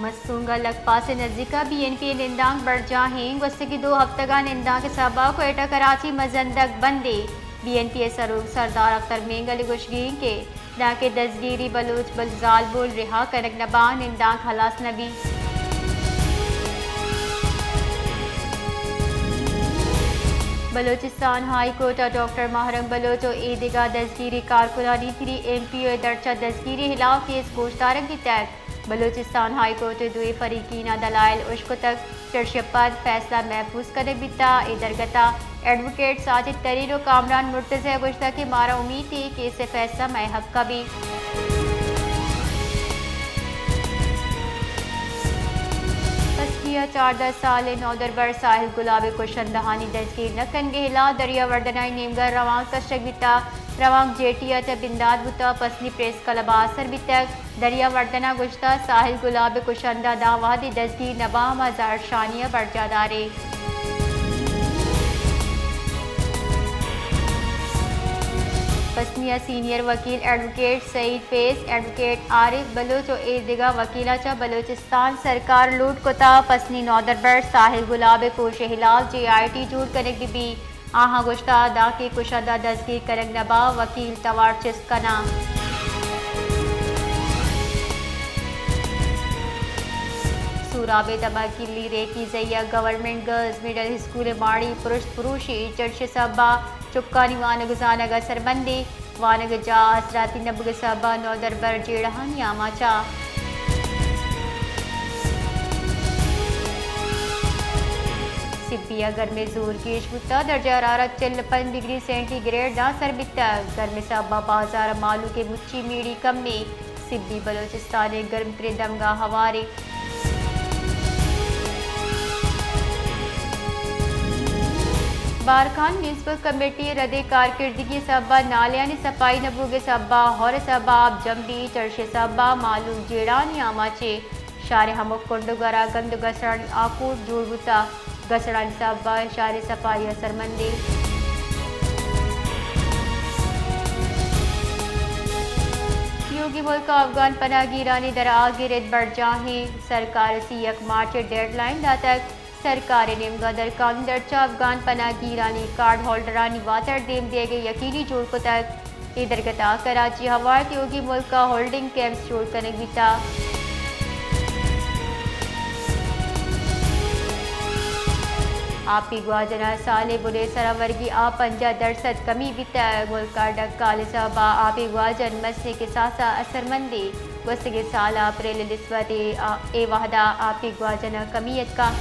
مستونگ ء لکپاس ء نزیک ء بی این پی ء نندانک برجاہ ایں۔ گوستگیں دو ہپتگ ء نندانک ء سبب ء کوئٹہ کراچی مزن دگ بند ایں۔ بی این پی ء سروک سردار اختر مینگل ء گوشگ ایں کہ دانکہ دزگیری بلوچ بل زالبول رہا کنگ نہ باں، نندانک ہلاس نہ بیت۔ بلوچستان ہائی کورٹ ء ڈاکٹر ماہ رنگ بلوچ ء اے دگہ دزگیری کارکنانی تھری ایم پی او ء درچ ء دزگیری ہلاف کیس گوشدارگ بیتگ۔ بلوچستان ہائی کورٹ ء دوئیں فریقین ء دلائل اشکتگ، چرش ء پد فیصلہ محفوظ کنگ بیتگ۔ اے درگت ء ایڈووکیٹ ساجد ترین ء کامران مرتضی ء گوشتگ کہ مارا امیت ایں کہ فیصلہ مئے حق ء بیت۔ پسنی ء چاردہ سالیں نودربر ساحل گلاب ء کشندہانی دزگیر نہ کنگ ء ہلاف دریا وردنائی نیمگ ء روانک کشگ بیتگ۔ روانک جیٹی ء چہ بندات بوتگ، پسنی پریس کلب ء آسر بیتگ۔ دریا وردن ء گوشتگ، ساحل گلاب ء کشندہ داں وہدے دزگیر نہ باں، ما زہرشانی ء برجاہ داریں۔ پسنی ء سینئر وکیل ایڈووکیٹ سعید فیض، ایڈووکیٹ عارف بلوچ ء اے دگہ وکیلاں چہ بلوچستان سرکار لوٹ کتگ، پسنی نودربر ساحل گلاب ء کوش ء ہلاف جے آئی ٹی جوڑ کنگ بہ بیت۔ آہاں گوشتگ، دانکہ کشندہ دزگیر کنگ نہ باں، وکیل توار چست کناں۔ سوراب ء دمگ کلی ریکی زئی ء گورنمنٹ گرلز مڈل اسکول ء ماڑی پرشت پروشی، چرش ء سبب ء چکانی وانگ ء زانگ ء سربندی، وانگ ء جاہ آسراتی نبوگ ء سبب ء نودربر جیڑہانی آماچ ء۔ سبی ء گرمی زور گیش بوتگ، درجہ حرارت چل ء پنچ ڈگری سینٹی گریڈ داں سر بیتگ۔ گرمی سبب ء بازار ء مالوک ء مچی میڑی کمی، سبی بلوچستان ء گرمتریں دمگ ء ہواریں۔ بارکھان میونسپل کمیٹی ء ردیں کارکردگی ء سبب ء نالیانی صفائی نہ بوگ ء سبب ء ہور ء سبب ء آپ جم بیت، چرش ء سبب ء مالوک جیڑہانی آماچ ایں۔ شہر ء ہمک کنڈگ ء را گند ء گسڑانی آکوٹ جوڑ بوتگ، گسڑانی سبب ء شہر ء صفائی ء سرمندیں۔ تیوگیں ملک ء افغان پناہ گیرانی در آ گر ات برجاہیں، سرکار ء سی یک مارچ ء ڈیڈ لائن داتگ۔ سرکار ء نیمگ ء درکاینی درچ ء افغان پناہ گیرانی کارڈ ہولڈرانی واتر دیم دیگ ء یقینی جوڑ کتگ۔ اے درگت ء کراچی ء ہوار تیوگیں ملک ء ہولڈنگ کیمپس جوڑ کنگ بیتگ۔ آپی گواجن ء سال ء بن ء سرا ورگی آپ پنجاہ درسد کمی بیتگ۔ ملک ء ڈکال ء سبب ء آپی گواجن مسیں کساس ء اثرمندیں۔ گوستگیں سال ء اپریل ء نسبت ء آ، اے وہد ء آپی گواجن ء کمی اتکگ۔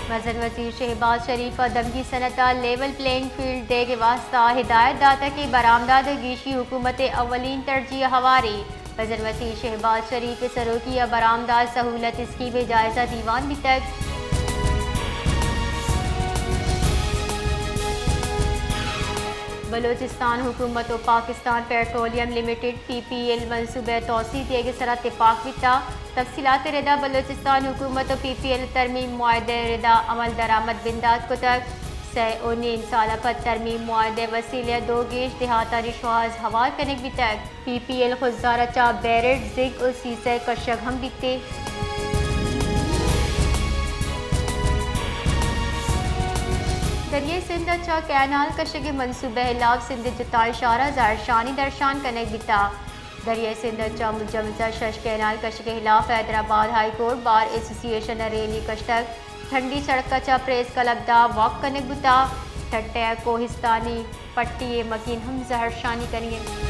مزن وزیر شہباز شریف ء دمگی صنعت ء لیول پلینگ فیلڈ دیگ ء واستہ ہدایت داتگ کہ برآمدات ء گیشی حکومت ء اولین ترجیح ء ہواریں۔ مزن وزیر شہباز شریف ء سروکی ء برآمدات سہولت اسکیم ء جائزہ دیوان بیتگ۔ بلوچستان حکومت و پاکستان پیٹرولیم لمیٹڈ، پی پی ایل، منصوبہ ء توسیع دیگ ء سرا تپاک بیتگ۔ تفصیلات ء ردا بلوچستان حکومت و پی پی ایل ترمیم معاہدہ ء ردا عمل درآمد بندات کتگ۔ سئے و نیم سال ء پد ترمیم معاہدہ ء وسیلہ ء دو گیش دیہاتانی شوہاز ہوار کنگ بیتگ۔ پی پی ایل خضدار ء چہ بیرٹ، زنک و سیسہ کشگ ہم بیت۔ دریائے سندھ ء چہ کینال کشگ ء منصوبہ ء ہلاف سندھ ء جتائیں شہراں زہرشانی درشان کنگ بیتگ۔ دریائے سندھ ء چہ مجوزہ شش کینال کشگ ء ہلاف حیدرآباد ہائی کورٹ بار ایسوسی ایشن ء ریلی کشتگ۔ ٹھنڈی سڑک ء چہ پریس کلب داں واک کنگ بوتگ۔ ٹھٹہ ء کوہستانی پٹی ء مکین ہم زہرشانی کنگ ء انت۔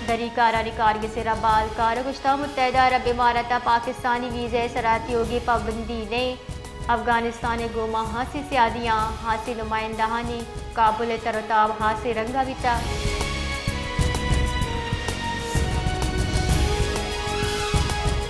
دری کارانی کارگس ء را بحال کار ء گوشتگ، متحدہ عرب امارات ء پاکستانی ویزہ ء سرا تیوگیں پابندی نئیں۔ افغانستان ء گوما ہاسیں سیادیاں، ہاسیں نمائندہانی کابل ء تر و تاب ہاسیں رنگ ء بیتگ۔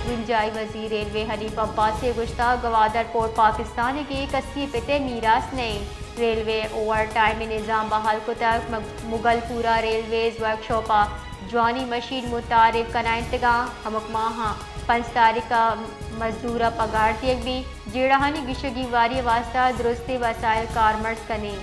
بنجاہی وزیر ریلوے حنیف عباسی ء گوشتگ، گوادر پورٹ پاکستان ء کہ کسی ء پت ء میراث نئیں۔ ریلوے ء اوور ٹائم ء نظام بحال کتگ، مگ-، مگل پورہ ریلویز ورکشاپ ء جوانیں مشین متعارف کنائینتگاں، ہمک ماہاں پنچ تاریخ ء مزدور ء پگار دیگ بیت۔ جیڑہانی گیشگیواری ء واستہ درستیں وسائل کارمرز کنیں۔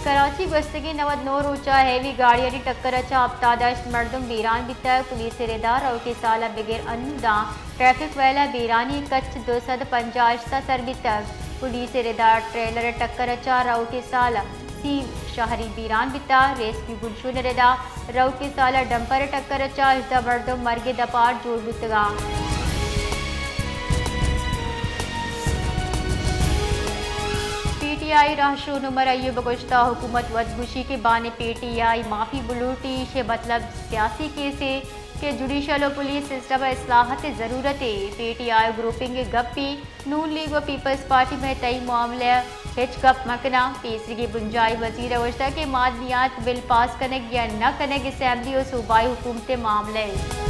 کراچی، گوستگیں نود نو روچ ءَ ہیوی گاڑیانی ٹکر ءَ چہ ہپتاد ءُ ہشت مردم بیران بیتگ۔ پولیس ءِ ردا روکیں سال ءَ بگر انوں داں ٹریفک ویل ءَ بیرانی کچ دو سد پنجاہ ءُ ہشت ءَ سر بیتگ۔ پولیس ءِ ردا ٹریلر ءِ ٹکر ءَ چہ روکیں سال ءَ سی شہری بیران بیتگ۔ ریسکیو بنشون ءِ ردا روکیں سال ءَ ڈمپر ءِ ٹکر ءَ چہ ہژدہ مردم مرگ ءِ دپ ءَ جوڑ بوتگ اَنت۔ پی ٹی آئی راہشون عمر ایوب ءَ گوشتگ، حکومت وت گوشی کہ بانیں پی ٹی آئی معافی بلوٹی، ایشی ءِ مطلب سیاسی کیسے کہ جوڈیشل ءُ پولیس سسٹم ءَ اصلاحات ءِ ضرورت اِنت۔ پی ٹی آئی گروپنگ ءِ گپی، نون لیگ ءُ پیپلز پارٹی مئے تئی معاملہ ءَ ہچ گپ مہ کناں۔ پیسریگیں بنجاہی وزیر ءَ گوشتگ کہ معدنیات بل پاس کنگ یا نہ کنگ اسمبلی ءُ صوبائی حکومت ءِ معاملہ اِنت۔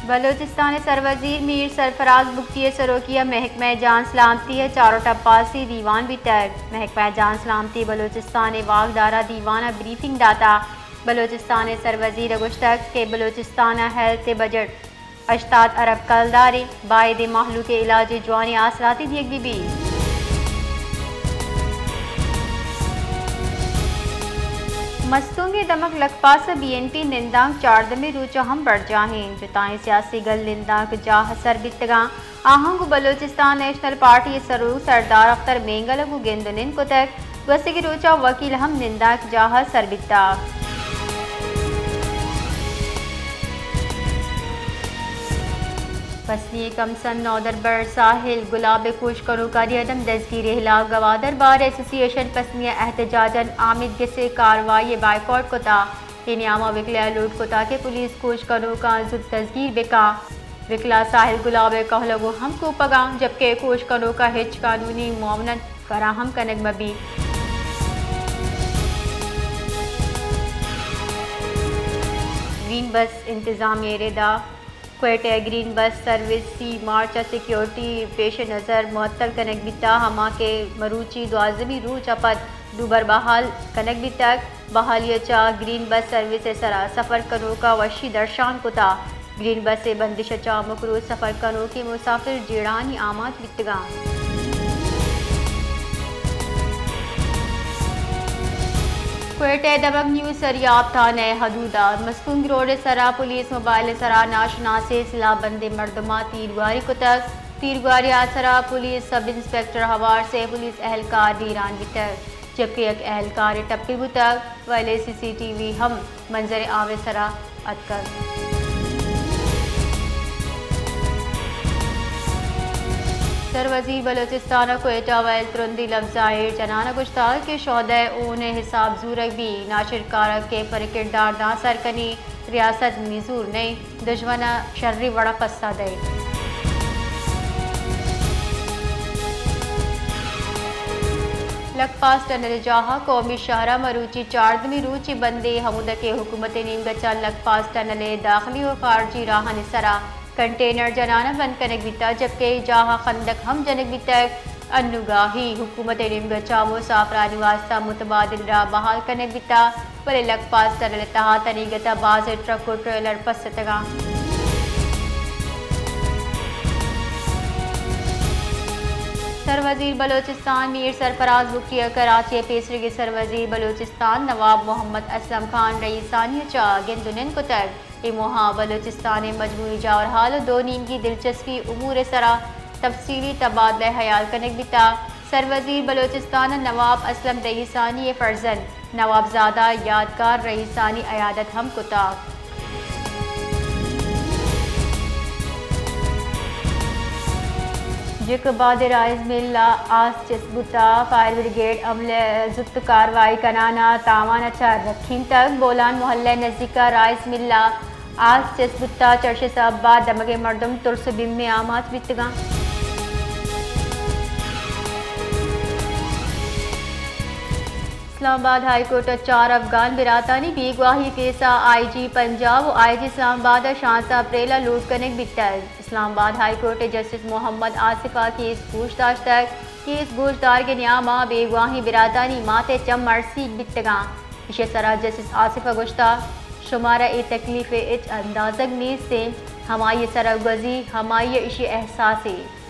بلوچستان ءِ سروزیر میر سرفراز بگٹی ءِ سروکی ءَ محکمہ جان سلامتی ءِ چارو ٹپاسی دیوان بیتگ۔ محکمہ جان سلامتی بلوچستان ءِ واکدار ءَ دیوان ءَ بریفنگ داتگ۔ بلوچستان ءِ سروزیر ءَ گوشتگ کہ بلوچستان ءِ ہیلتھ ءِ بجٹ ہشتاد ارب کلدار اِنت، باید اِنت مہلوک ءِ علاج ءِ جوانیں آسراتی دیگ بہ بیت۔ مستونگ ءِ دمگ لکپاس ءَ بی این پی نندانک چاردہمی روچ ءَ ہم برجاہ اِنت۔ جتائیں سیاسی گل نندانک جاہ ءَ سر بیتگ اَنت۔ آہاں گوں بلوچستان نیشنل پارٹی ءِ سروک سردار اختر مینگل ءَ گوں گند ءُ نند کتگ۔ گوستگیں روچ ءَ وکیل ہم نندانک جاہ ءَ سر بیتگ۔ پسنی ءِ کمسن نودربر ساحل گلاب ءِ کوش کنوکانی عدم دزگیری ءِ ہلاپ گوادر بار ایسوسی ایشن پسنی ءَ احتجاجاً آمید گس ءِ کاروائی ءَ بائیکاٹ کتگ۔ اے نیام ءَ وکلا ءَ لوٹ کتگ کہ پولیس کوش کنوکاں زوت دزگیر بہ کنت۔ وکلا ساحل گلاب ءِ کہول ءَ گوں ہم کوپگ اَنت، جبکہ کوش کنوک ءَ ہچ قانونی معاونت فراہم کنگ مہ بیت۔ گرین بس انتظامیہ ءِ ردا کوئٹہ ءِ گرین بس سروس سی مارچ ءَ سیکیورٹی پیش نظر معطل کنگ بیتگ، ہما کہ مروچی دوازدہمی روچ ءَ پد دوبر بحال کنگ بیتگ۔ بحالی ءَ چہ گرین بس سروس ءِ سرا سفر کنوکاں وشی درشان کتگ۔ گرین بس ءِ بندش ءَ چہ ہمک روچ سفر کنوکیں مسافر جیڑہانی آماچ بیتگ اَنت۔ کوئٹہ ءِ دمگ نیو سریاب تھانہ ءِ حدود ءَ مستونگ روڈ ءِ سرا پولیس موبائل ءِ سرا ناشناسیں سلاہ بندیں مردماں تیرگواری کتگ۔ تیرگواری ءِ آسرا پولیس سب انسپکٹر ہوار سے پولیس اہلکار بیران بیتگ، جبکہ یک اہلکارے ٹپی بوتگ، ویلے سی سی ٹی وی ہم منظر عام ءِ سرا اتکگ۔ سر وزیر بلوچستان ءَ کوئٹہ ویل ترندیں لبزاں ایر جنان ءَ گوشتگ کہ شہدائے ہون ءِ حساب زورگ بیت، ناشرکار ءَ کیفر ءِ کردار داں سر کنی، ریاست میزور نہ اِنت، دژمن ءَ شریں وڑ ءَ پسہ دئیت۔ لکپاس ٹنل ءِ جاہ ءَ قومی شاہراہ ءَ مروچی چاردہمی روچ ءَ بند اِنت، ہمودا کہ حکومت ءِ نیمگ ءَ چہ لکپاس ٹنل ءِ داخلی ءُ خارجی راہانی سرا کنٹینر جنان ءَ بند کنگ بیتگ، جبکہ اے جاہ ءَ خندق ہم جنگ بیتگ۔ انوگاہی حکومت ءِ نیمگ ءَ چہ مسافرانی واستہ متبادل راہ بحال کنگ بیتگ، بلے لکپاس ٹنل ءِ تہا تنیگت ءَ بازیں ٹرک ءُ ٹریلر پستگ اَنت۔ سر وزیر بلوچستان میر سرفراز بگٹی ءَ کراچی ءِ پیسریگیں سر وزیر بلوچستان نواب محمد اسلم خان رئیسانی ءَ چہ گند ءُ نند کتگ۔ اے موہ ءَ بلوچستان ءِ مجموعی جاورحال ءُ دو نیمگی دلچسپی امور ءِ سرا تفصیلی تبادلہ ءِ ہیال کنگ بیتگ۔ سر وزیر بلوچستان ءَ نواب اسلم رئیسانی ءِ فرزند نوابزادہ یادگار رئیسانی عیادت ہم کتگ۔ جیکوباد ءِ رائس مل ءَ آس چست بوتگ، فائر بریگیڈ عملہ ءَ زوت کاروائی کنان ءَ تاوان ءَ چہ رکھینتگ۔ بولان محلہ ءِ نزیک ءَ رائس مل ءَ آس چست بوتگ، چرش ءِ سبب ءَ دمگیں مردم ترس ءُ بیم ءَ آماچ بیتگ اَنت۔ اسلام آباد ہائی کورٹ ءَ چار افغان براتانی بیگواہی کیس ءَ آئی جی پنجاب ءُ آئی جی اسلام آباد ءَ شانزدہ اپریل ءَ لوٹ کنگ بیتگ۔ اسلام آباد ہائی کورٹ ءِ جسٹس محمد آصف ءَ کیس گوش داشتگ۔ کیس گوشدارگ ءِ نیام ءَ بیگواہیں براتانی مات ءِ چم ارسیگ بیتگ اَنت۔ ایشی ءِ سرا جسٹس آصف ءَ گوشتگ، شمارا اے تکلیف ءِ ہچ اندازگ نیست اِنت، ہمائی ءِ سرا گوزی، ہمائی ءَ ایشی ءِ احساس اِنت۔